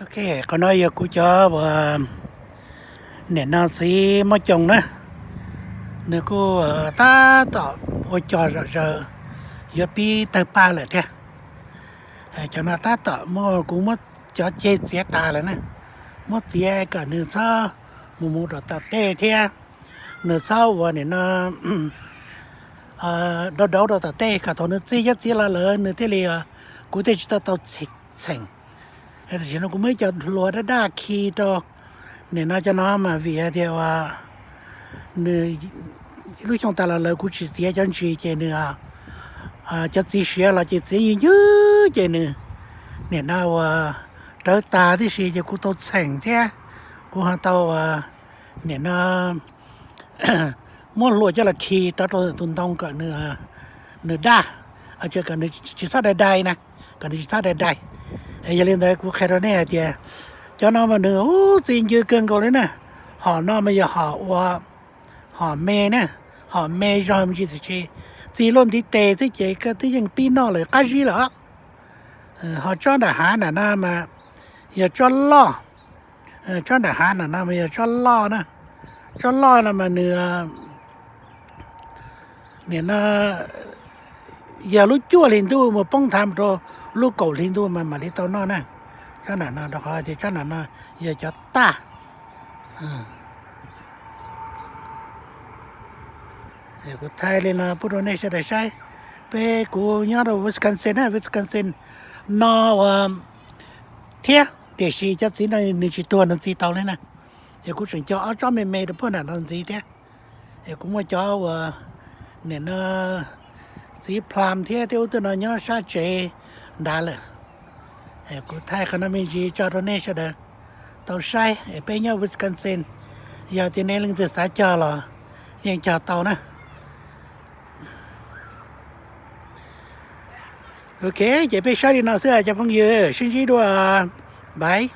Ok, qhov no yog kuv cov uas nim no txiv muaj coos na, nws kuj tab tom ua cos zom zaws, yuav pib tawg paj lawm thiab. Cov no tab tom muab kuv muab cov ceg txiav tas lawm na, muab txiav kom nws txhob mus mus rau tom tej thiab, nws txhob uas nim no dauv dauv rau tom tej kom thaum nws txij cov txiv los lawm nws thiaj li, kuv thiaj tsis tau tau txheem. Tam sim no kuv muab ib co hlua daj daj khi rau. Nim no cov no mas vim hais tias uas nws lub xyoo tas los lawm kuv tsis txiav cov ntsis ces nws, cov txiv siav los ces txiav ywg ywg ces nws nim no uas rawv tas tib si ces kuv tau txheem thiab, kuv ho tau uas nim no muab hlua coj los khi rov rau tus ntoo kom nws daj, kom nws tsis txhob dai dai na, kom nws tsis txhob dai dai. Yog li ntawd kuv qhia rau nej hais tias cov no mas nws ub txi ncw kawg nkaus li na. Hom no mas yog hom ua, hom me na, hom me zog me ntsis tiam sis txi luaj ntiv tes xwb ces koj twb yeej pib noj lawm qab zib lawm. Ho tsob nram hav nram no mas yog tsob loj, tsob nram hav nram no mas yog tsob loj na, tsob loj no mas nws nim no yog lub cuaj hli ntuj mus poob nthav mus rau lub kaum hli ntuj mas mam li tau noj na. Tsob nram no rau qhov tias tsob nram no yog cov taj. Kuv thaij li no pub rau nej sawv daws saib. Peb kuv nyob rau Wisconsin na, Wisconsin no ua thiab tiam sis cov txiv no nws tsis tuag nws txi tau li na. Yog kuv tseem cog ob tsob me me rau puag nram no ntxiv thiab. Es kuv muaj cov uas nim no txiv plum thiab tej ub tej no nyob sab tsev nrad lawm. Kuv thaij qhov no me ntsis tso rau nej sawv daws tau saib. Es peb nyob Wisconsin, yog tias nej leej twg xav cog los yeej cog tau na. Ok, ces peb saib li no xwb cov phooj ywg, sib ntsib dua, bye.